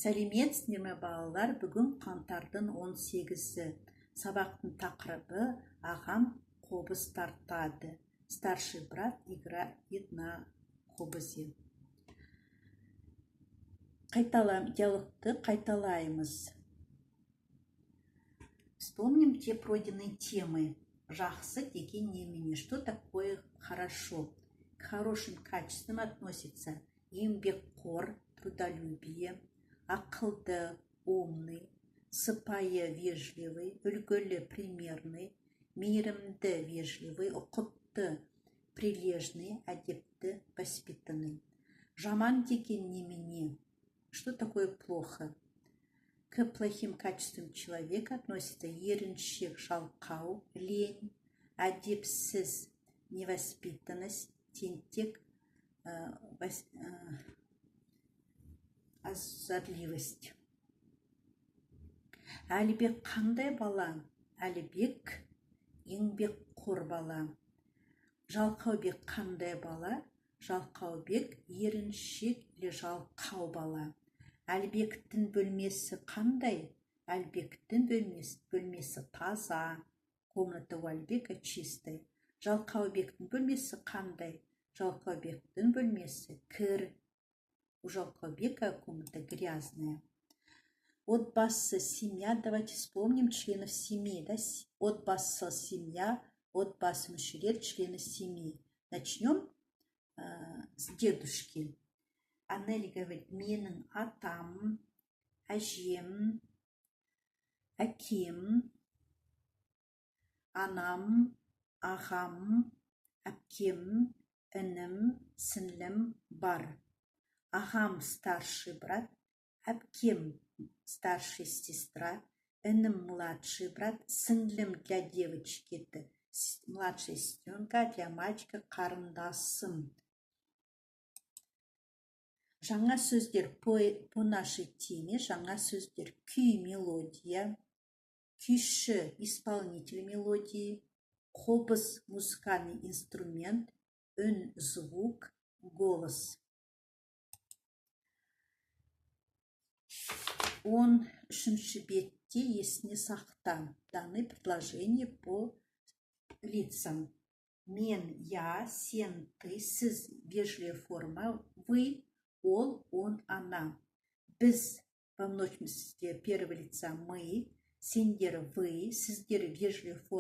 Сәлеметсіздер ме, балалар? Бүгін қаңтардың 18-і. Сабақтың тақырыбы: «Ағам қобыз тартады». Старший брат играет на қобызе. Қайтала, диалогты қайталаймыз. Вспомним те пройденные темы. Жақсы деген немене? Что такое хорошо? К хорошим качествам относится: еңбекқор — трудолюбие, ақылды — умный, сыпайы — вежливый, үлгілі — примерный, мейірімді — вежливый, ұқыпты — прилежный, әдепті — воспитанный. Жаман деген немене? Что такое плохо? К плохим качествам человека относится: еріншек — жалқау, лень, әдепсіз — невоспитанность, тентек — озорливость. Әлібек қандай бала? Әлібек еңбекқор бала. Жалқаубек қандай бала? Жалқаубек еріншек или жалқау бала. Әлібектің бөлмесі қандай? Әлібектің бөлмесі таза. Комната у Әлібека чистая. Жалқаубектің бөлмесі қандай? Жалқаубектің бөлмесі кір. У Жалқаубека комната грязная. Отбасы — семья. Давайте вспомним членов семьи. Да? Отбасы — семья, отбасы мүшелер, члены семьи. Начнем с дедушки. Анели говорит: менің атам, әжем, әкем, анам, ағам, әпкем, інім, сіңлім бар. Ағам — старший брат, әпкем — старшая сестра, інім — младший брат, сіңлім для девочки это младшая сестренка, для мальчика қарындасым. Жаңа сөздер по нашей теме, жаңа сөздер: күй — мелодия, күйші — исполнитель мелодии, қобыз — музыкальный инструмент, үн — звук, голос. 13-ші бетте «Есіне сақта». Даны предложения по лицам. Мен — я, сен — ты, сіз — вежливая форма вы, ол — он, она. Біз во множественности первого лица мы, сендер — вы, сіздер вежливая форма.